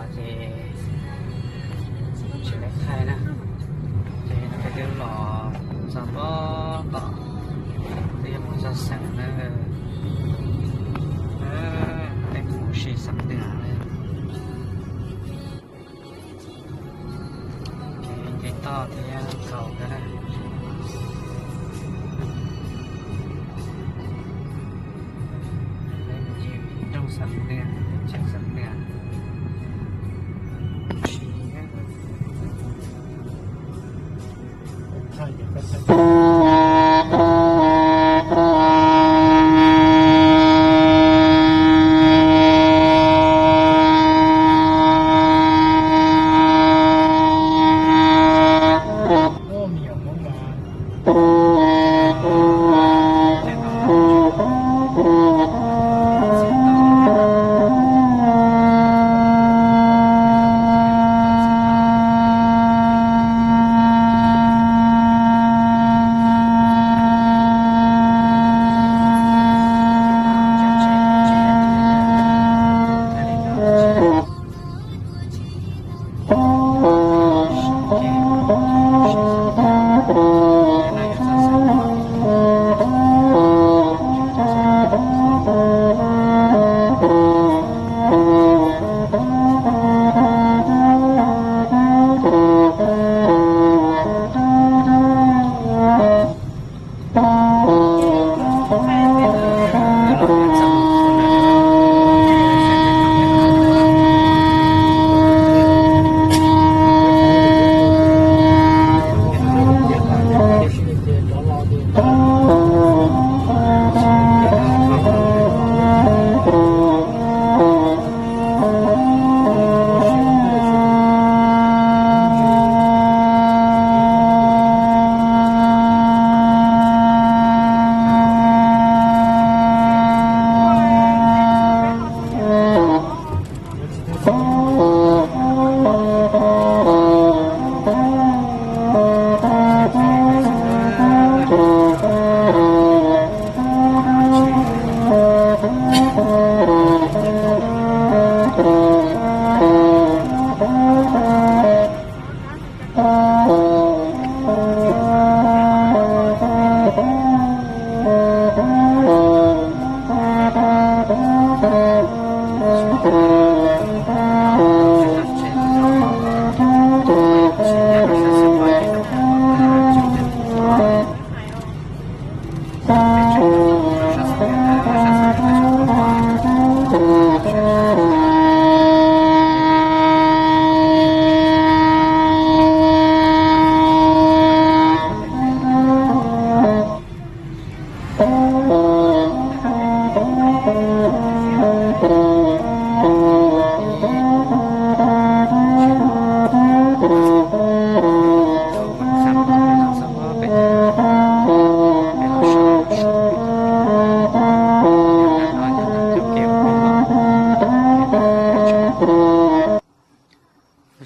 Ces tsis tau thaij na, ces no peb twb los txog pob tom, twb yuav mus txog xeev na, peb mus ua si xeev Nyab Laj. Kev nce toj thiab kaus thiab na. Ces nroog xeev Nyab Laj, teb chaws xeev Nyab Laj.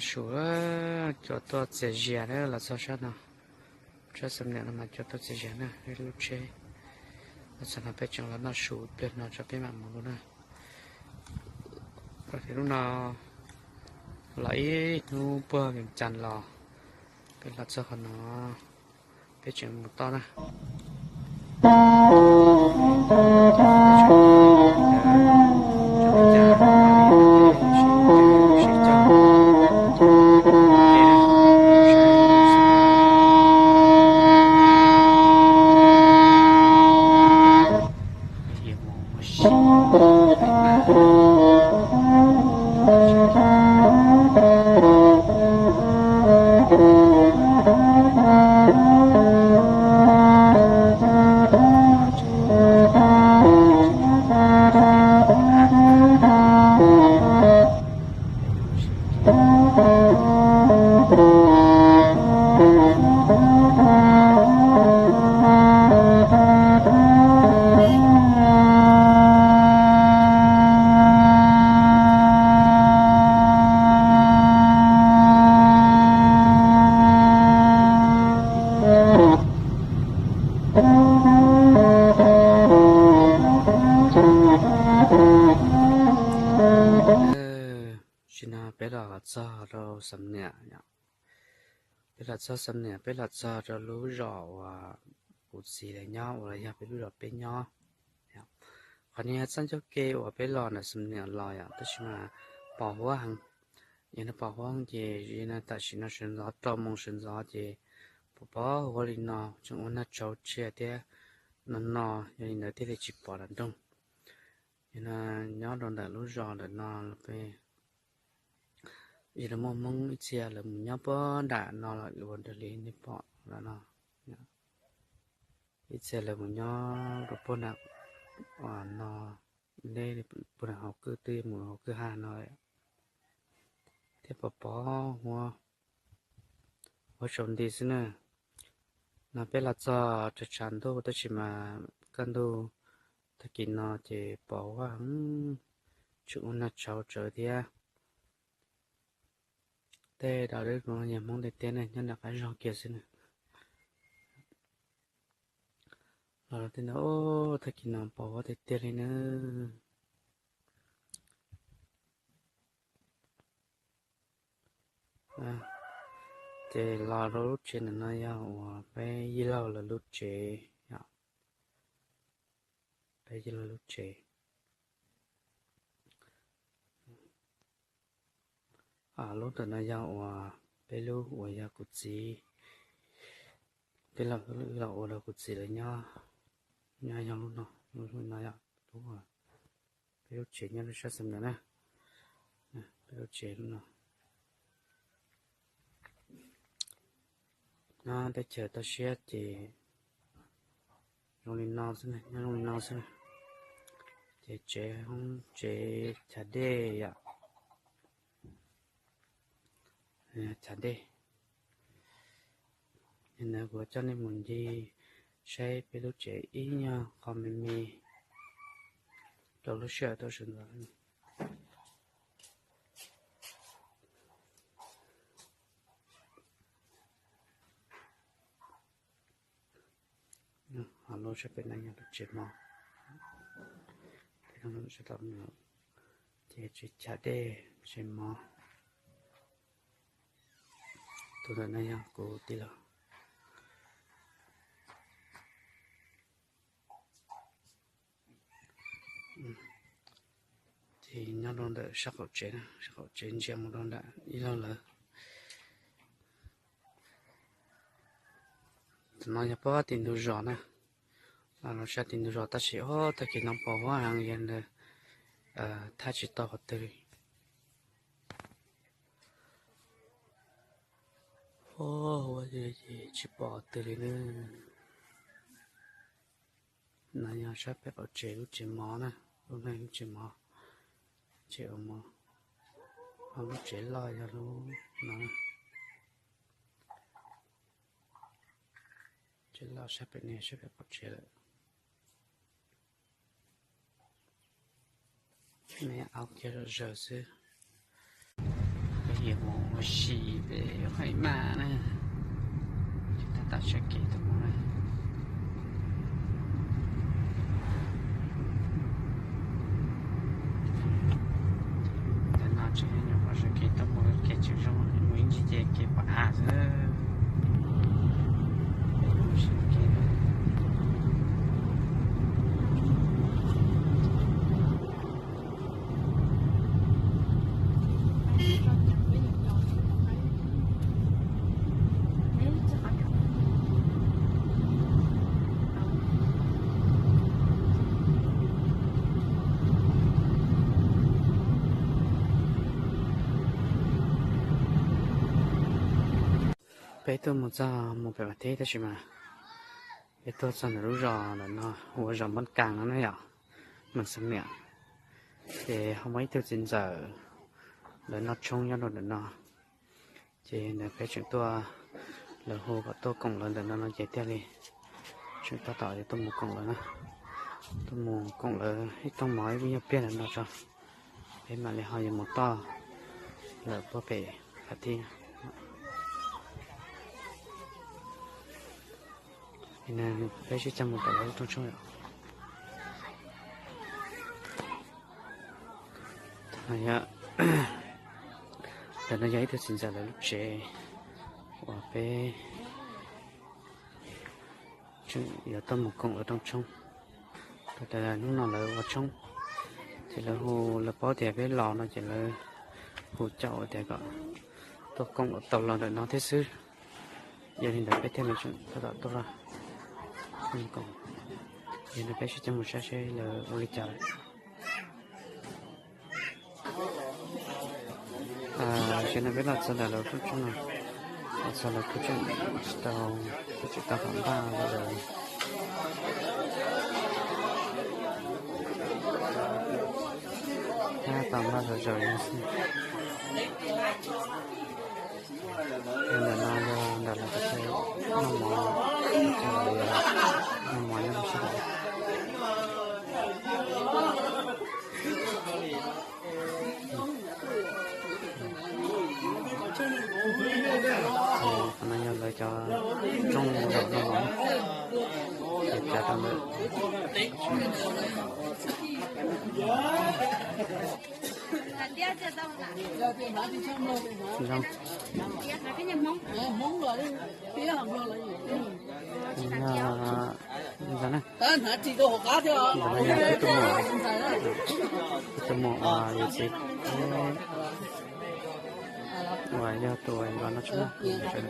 Su, cua tuaj txias zias na, los txog sab no, sab xeev Nyab Laj no mas cua tuaj txias zias na, lub tsheb. Los txog no peb tseem los noj su ib pliag no tso peb mam mus dua na. Lub no los ib hnub puag Vias Cas los, peb los txog qhov no peb tseem mus toj na. peb los txog rau Xam Niam, peb los txog Xam Niam, peb los txog rau lub zos uas kuv txiv lawv nyob uas yog peb lub zos peb nyob. Qhov no yog txoj ncauj ke uas peb los ntawm Xam Niam los yom, tab sis mas pos huab heev. Yog no pos huab ces tam sim no sawv ntxov rau moos sawv ntxov ces pos pos huab li no tseem ua nag tshauv tshiab thiab no no, yog li ntawd thiaj li tsis pom nram nroog. Yog no nyob rau ntawm lub zos ntawm no los peb yog muaj Hmoob ib txhia lawv mus nyob puag nram no los ua raws li nej pom no no. Ib txhia lawv mus nyob rau puag nram no, neb puag nram hauv kwj twb mus hauv kwj ha no thiab pos pos huab, huab tsaus nti xwb na. No peb los txog tshav tshav ntuj tab sis mas kaj ntug tag kis no ces pos huab heev, tseem ua nag tshauv tsawv thiab. Tej dab laug no yog Hmoob tiag tiag ne, nyob nram qab zog kiag xwb na. Los tej no tag kis no pos huab tiag tiag li na. Ces los rau lub tsev ntawm no yog uas peb yij laug lawv lub tsev yom, peb yij laug lub tsev. Lub ntawm no yog uas peb lub uas yog kuv txiv, peb los ua rau kuv txiv lawv nyob, nyob yog lub no, lub no yog lub, peb lub tsev nyob rau sab xeem ntawd na, peb lub tsev lub no. Nyob teb chaws toj siab ces zoo li no xwb, nyob zoo li no xwb. Ces tsev hoob tsev chav dej yom, chav dej. Ntawd kuv coj nej mus ncig saib peb lub tsev ib nyuag qho me me rau lub sij hawm thaum sawv ntxov. Ho lub sab pem no yog lub tsev mov, ces tsev chav dej, tsev mov. Tus ntawm no yog kuv tij laug. Ces nyob rau ntawm sab qaum tsev, sab qaum tsev ntsia mus rau nram ib laug lawv. Tam no yog pab tim ntug zos na, los sab tim ntug zos tab sis ob tag kis no pos huab heev yog ntawd, thaj tsis tau qhov twg li. Huab ces tsis pom qhov twg li na. No yog sab pem qaum tsev lub tsev mov na, lub no lub tsev mov, tsev ua mov, ho lub tsev loj yog lub no. Tsev loj sab pem ne, sab pem qaum tsev lawm. Me au kiag zom zaws xwb. Peb yuav mus ua si pem Haiv Maj na, tsis tas tam sab kev tuaj mus na. Tam no tseem nyuam qhuav sab kev tuaj mus, kev tseem zoo, mus ib ntsis ces kev pom av xwb. Peb tuaj mus txog mus pem vas thib tab sis mas peb tuaj txog ntawm lub zos ntawm no hu ua zos Npab Kas no na yom, Moos Xam Niam. Ces ho muaj ib tug txiv ntxawm lawv noj tshoob nyob rau ntawm no. Ces ntawd peb tseem tuaj, lawv hu kom tuaj koom lawv ntawm no no ces thiaj li tseem tab tom yuav tuaj mus koom lawv na. Tuaj mus koom lawv ib tug mov ib nyuag pliag ntawm no tso, peb mam li ho yuav mus toj lawm puag pem vas thib. Peb sib cog mus tom lawv lub rooj tshoob yom. Yog Ntawm no yog ib tug txiv ntxawm lawv lub tsev uas peb tseem yuav tuaj mus koom lawv rooj tshoob. Thaum hnub no lawv ua tshoob, ces lawv hu, lawv paub tias peb los no ces lawv hu caum tias kom tuaj koom tau los ntawm no thiab xwb. Yog li ntawd peb thiaj li tseem tab tom tuaj koom. Yog li peb sib coj mus saib seb lawv ua li cas lawm. Tam sim no peb los txog ntawm lawv rooj tshoob no, los txog lawv kuj tseem tsis tau, kuj tseem tau pom npaj li lawm. Pom npaj zom zaws li xwb. Ntawm no yog ntawm lawv cov noj mov, noj mov nyob sab hauv. Qhov no yog lawv cov rooj zaum noj mov, ces tsav rau ntawm. Tus muam, tus muam uas yawm txiv uas yog tus uas los noj tshoob. Ces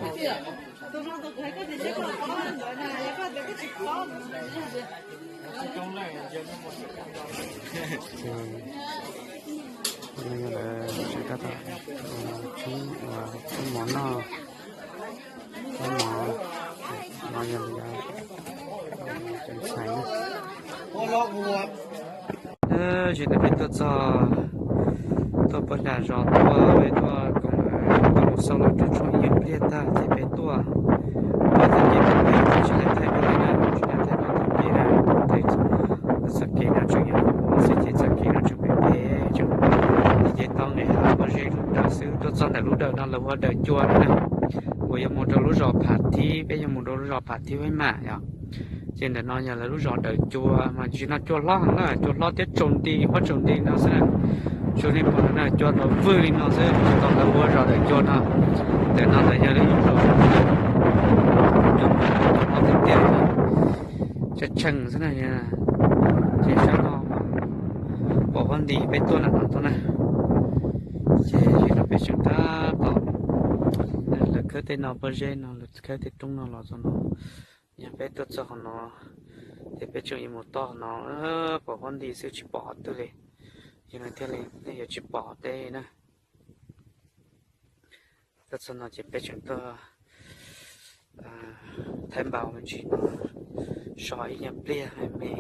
no yog lawv tseem tab tom tshoob, tshoob mov noj, tshoob mov no yog lawv cov ntxhais na. Tsis tas peb tuaj txog, tuaj puag nram zos tuaj, peb tuaj koom, tuaj mus xauj lawv rooj tshoob ib nyuag pliag tag ces peb tuaj, tuaj txog ces peb tsis tau thaij ua li na, tsis tau thaij ua txoj kev na, txoj kev no tseem yog xwb ces txoj kev no tseem phem phem, tseem ces tau nqis hav pob zeb lub dawm xwb. Tuaj txog ntawm lub dawm no lawv hu ua dawm cua na, uas yuav mus rau lub zos Phav Thib, peb yuav mus rau lub zos Phav Thib Huaib Mam yom. Ces ntawm no yog lawv lub zos dawm cua mas tsis no cua hlob heev na, cua hlob thiab tsaus nti, huab tsaus nti no xwb na. Tsuas li pom na, cua tau vwj li no xwb, tsis tau lawv hu ua zos dawm cua no. Ntawm no ntawd yog lub zos cua hlob tiag tiag, tshee tshee xwb na. Ces sab no pom huab nti peb tuaj nram no tuaj na. Ces yog no peb tseem tab tom, lawv khawb tej no pob zeb no, lawv khawb tej roob no los txog no. Yog peb tuaj txog qhov no, ces peb tseem yuav mus toj qhov no, pom huab nti xwb tsis pom qhov twg li. Yog no thiaj li nej yuav tsis pom teb na. Tuaj txog no ces peb tseem tuaj thaij npaum me ntsis no, so ib nyuag pliag me me.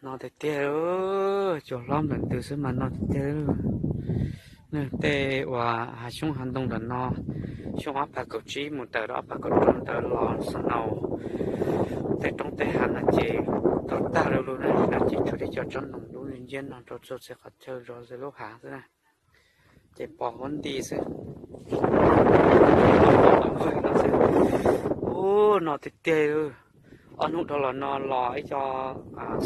No tiag tiag, cua hlob nplawm ntws xwb mas no tiag tiag. Tej uas hav xyoob hav ntoo nram no, xyoo ob phav kaum tsib mus tawm rau ob phav kaum rau ntawd los snow, tej roob tej hav no ces tau tag lug lug na, no ces tshuav tej cov tsob noog dub nciab no rau txhua txhia qhov chaw zov ze lub hav xwb na. Ces pom huab nti xwb. Ub, no tiag tiag, ob hnub dhau los no los ib co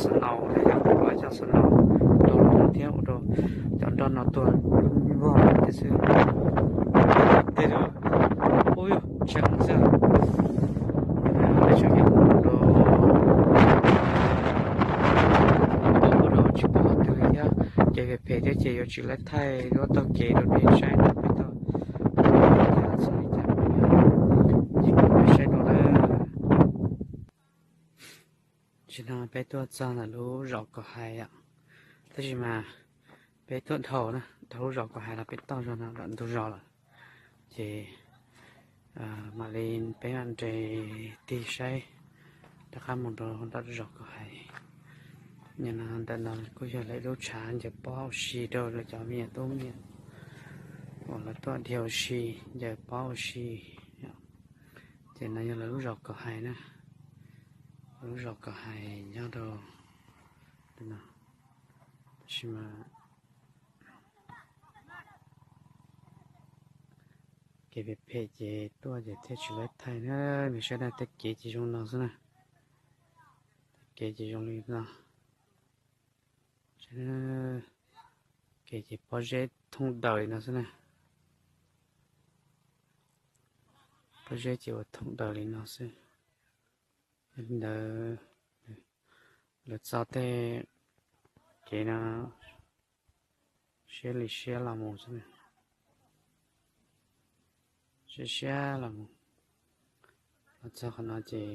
snow, los ib co snow dhau los no thiab ua rau cov nroj no tuag vog thiab xwb. Tej, ub, tshee xwb. Tseem yog mus rau, ua rau tsis pom qhov twg li thiab. Ces phem phem thiab ces yuav tsis laib thaij lub taug kev rau nej saib no, peb tau txog li cas ces peb saib dua na. Tam sim no peb tuaj txog ntawm lub zos Kaus Hais yom, tab sis mas peb tuaj dhau na, dhau lub zos Kaus Hais los peb toj zog no ntug zos lawm. Ces mam li peb mam nres tig saib rov qab mus rau ntawm lub zos Kaus Hais. Nim no ntawm no kuj yog lawv lub tshav ncaws pob ua si rau lawv cov me nyuam tub me nyuam uas lawv tuaj dhia ua si, ncaws pob ua si. Ces no yog lawv lub zos Kaus Hais na, lub zos Kaus Hais nyob rau no. Tab sis mas kev phem phem ces tuaj ces thiaj tsis laib thaij na. Nws saib na, tej kev ces zoo no xwb na, tej kev ces zoo li no. Kev ces pob zeb thoob daws li no xwb na. Pob zeb ces ua thoob daws li no xwb. Yog li ntawd lawv txo tej kev no siab li siab los mus xwb. Siab siab los mus, los txog qhov no ces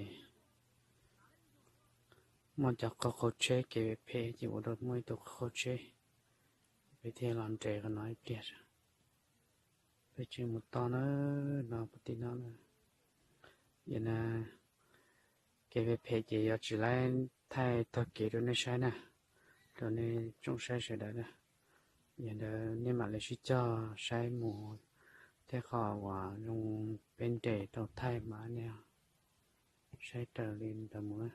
muaj cov qaug qaug tsheb kev phem phem ces ua rau muaj ib tug qaug qaug tsheb, peb thiaj los nres qhov no ib pliag. Peb tseem mus tod na, no puag tim no na. Yog na, kev phem phem ces yuav tsis laib thaij tag kev rau nej saib na, rau nej tsoom saib sawv daws na. Yog ntawd nej mam li sib cog saib mus thiab qhov uas zoo peb nres tau thaij mas nej saib raws li ntawd mus na.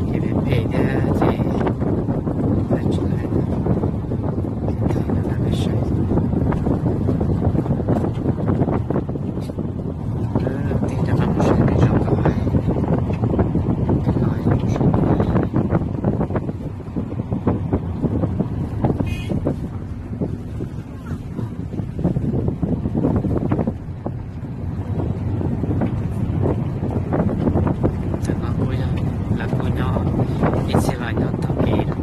Kev phem phem thiab ces thaij tsis laib, thaij no rau nej saib. Tej rov qab mus saib peb zos tod, peb los mus saib. Tam no kuj yog lawv kuj nyob, ib txhia los nyob tom kev no.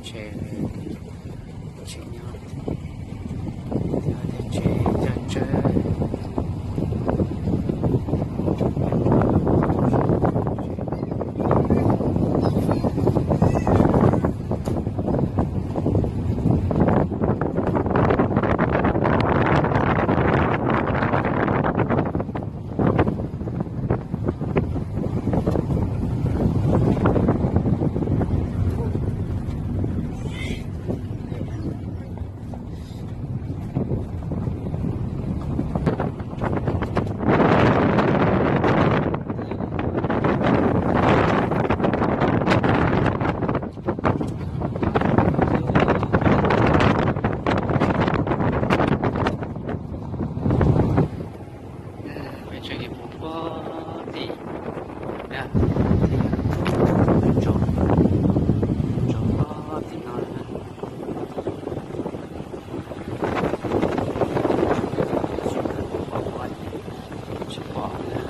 Tsev, tsev nyob, tsev cog ntsawb. Peb tseem mus puag tim, tseem mus puag tim no lawm na. Tsis pom na.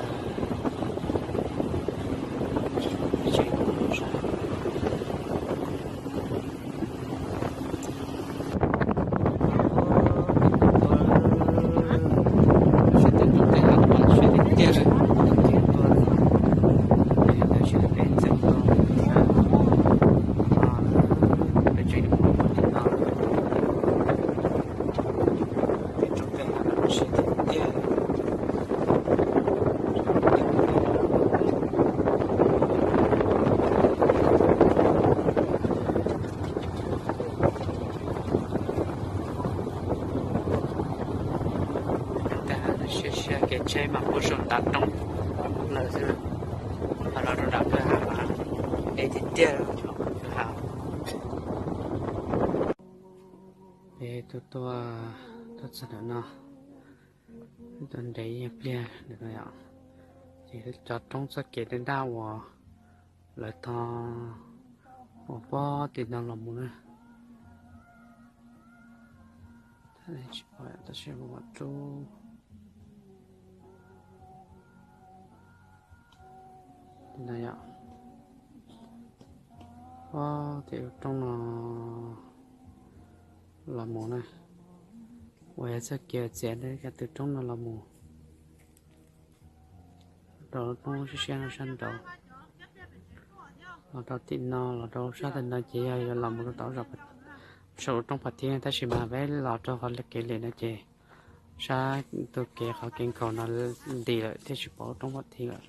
Peb tseem mus sab. Sab tim no tej no mas siab tiag tiag li. Ces tab sis peb txeem tuaj mus sab no, peb tseem mus puag tim no. Tej roob tej hav no mas siab tiag tiag. Tej hav no siab siab, kev tsheb mas puag saum ntav roob lawm xwb. Ho los rau nram kwj ha mas deb tiag tiag, kwj ha. Peb tuaj tuaj tuaj txog ntawm no, tuaj nres ib pliag ntawm no yom. Ces cov roob txoj kev daj daj uas lawv tho uas puag tim no los mus na. Tsis pom tab sis mus rub no yom. Puag tim lub roob no los mus na, uas yog txoj kev txiav ntawm cov tw roob no los mus rau lub roob siab siab no sab nraud. Los rau tim no, los rau sab tim no ces yog yuav los mus rau tom saum lub roob Phav Thib, tab sis mas peb los rau qhov kev liam no ces sab tus kev qhov kev nkaus no nti lawm thiaj tsis pom lub roob Phav Thib lawm.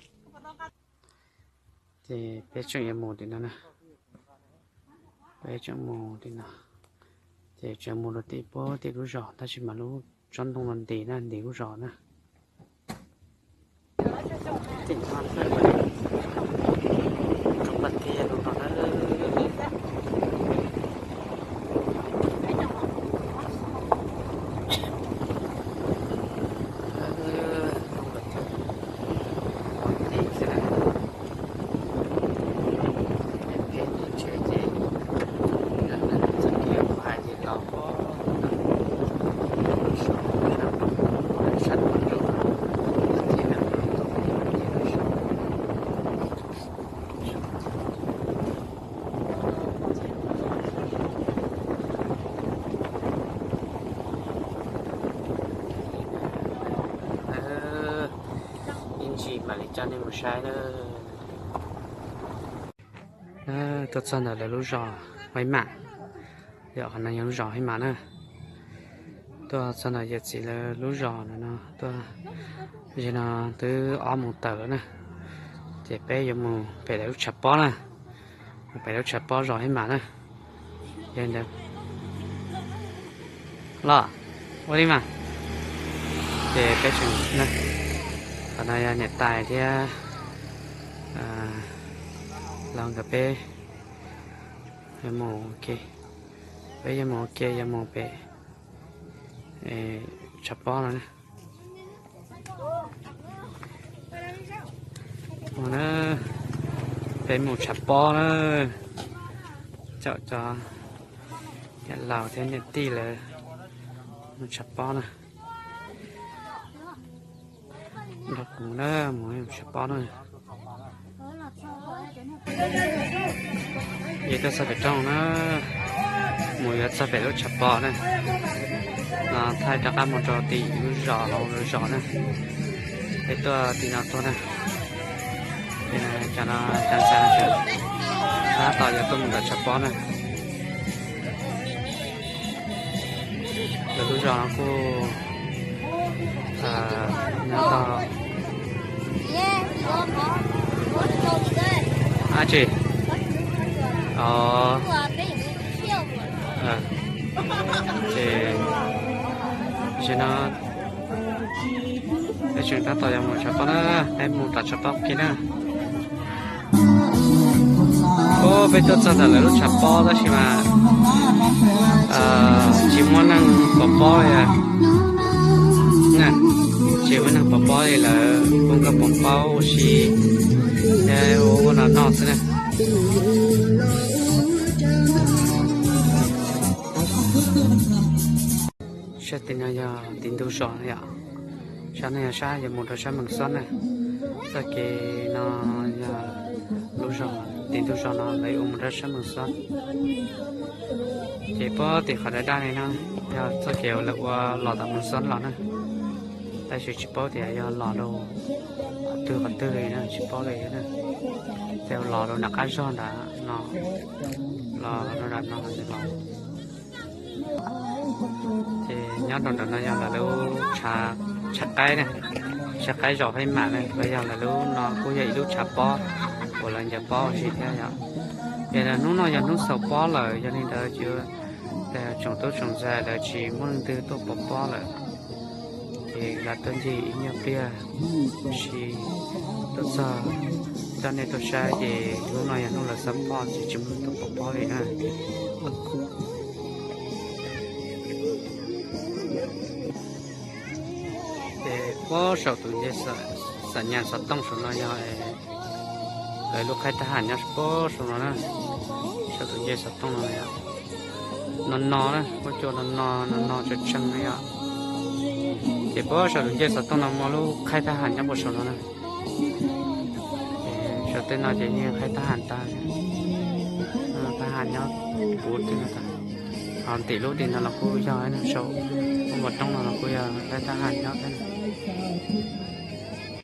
Ces peb tseem yuav mus tim no na, peb tseem mus tim no, Ces tseem mus rau tim puag tim lub zos tab sis mas lub tsob ntoo no ntis na, ntis lub zos na. Ib ntsis mam li coj nej mus saib na. Tuaj txog ntawm lawv lub zos Huaib Mam, yog qhov no yog lub zos Huaib Mam na. Tuaj txog ntawm yawm txiv lawv lub zos no, tuaj, zaum no twb ob moos tawm lawm na. Ces peb yuav mus pem lawv lub tshav pob na, mus pem lub tshav pob zos Huaib Mam na. Yog li ntawd los, ua li mas. Ces peb tseem, qhov no yog niam tais thiab laus nkawd peb mus ua ke, peb yuav mus ua ke yuav mus pem tshav pob no na. Mus na, peb mus tshav pob na, caum cov niam laus thiab niam tij lawv mus tshav pob na. Nrog kuv mus na, mus tshav pob na. Ces tuaj txog pem roob na, mus yuav txog pem lub tshav pob na, no thaij rov qab mus rau tim lub zos, lub zos na. Peb tuaj tim no tuaj na. Ces no cov no cov ntxhais no tseem tab tom yuav tuaj mus tom tshav pob na. Lawv lub zos no kuj nyob tau dab tsi, o, ces tam sim no peb tseem tab tom yuav mus tshav pob na, peb mus tom tshav pob kiag na. Ub, peb tuaj txog ntawm lawv lub tshav pob tab sis mas tsis muaj neeg pov pob li. Tsis muaj neeg pov pob li, lawv kuj nkag pov pob ua si thiab ua ub ua no noj xwb na. Sab tim no yog tim ntug zos na yom. Sab no yog sab yuav mus rau sab Mees Xob na. Txoj kev no yog lub zos, tim ntug zos no lawv yuav mus rau sab Mees Xob. Ces puag tim qhov daj daj li no yog txoj kev uas lawv ua los tom Mees Xob los na. Tab sis tsis paub tias yog los rau qhov twg qhov twg li na, tsis paub li na. Ces los rau nram qab zog nram no, los rau nram no los. Ces nyob rau nram no yog lawv lub tshav qaib na, tshav qaib zos Haib Mam na, los yog lawv lub no kuj yog ib lub tshav pob uas lawv ncaws pob ua si thiab yom. Ces hnub no yog hnub xaus pob lawm, yog li ntawd ces tsoom tub tsoom ntxhais lawv tsis muaj leej twg tuaj pov pob lawm. Ces lawv tuaj ncig ib nyuag pliag, tab sis tuaj txog coj nej tuaj saib ces hnub no yog hnub lawv xaus pob ces tsis muaj leej twg tuaj pov pob li na. Ces puag saum tus nce Xam Nyas xov tooj saum no yog lawv lub qhaib tab ham nyob puag saum no na, saum tus nce xov tooj no yom. No no na, huab cua no no, no no tseem tseem na yom. Ces puag saum tus nce xov tooj no muaj lub qhaib tab ham nyob puag saum no na. Saum tej no ces yeej qhaib tab ham tag, tab ham nyob puv twg no tag. Ho ntim lub tim no los kuj yog na, saum lub npoo roob no los kuj yog qhaib tab ham nyob thiab na.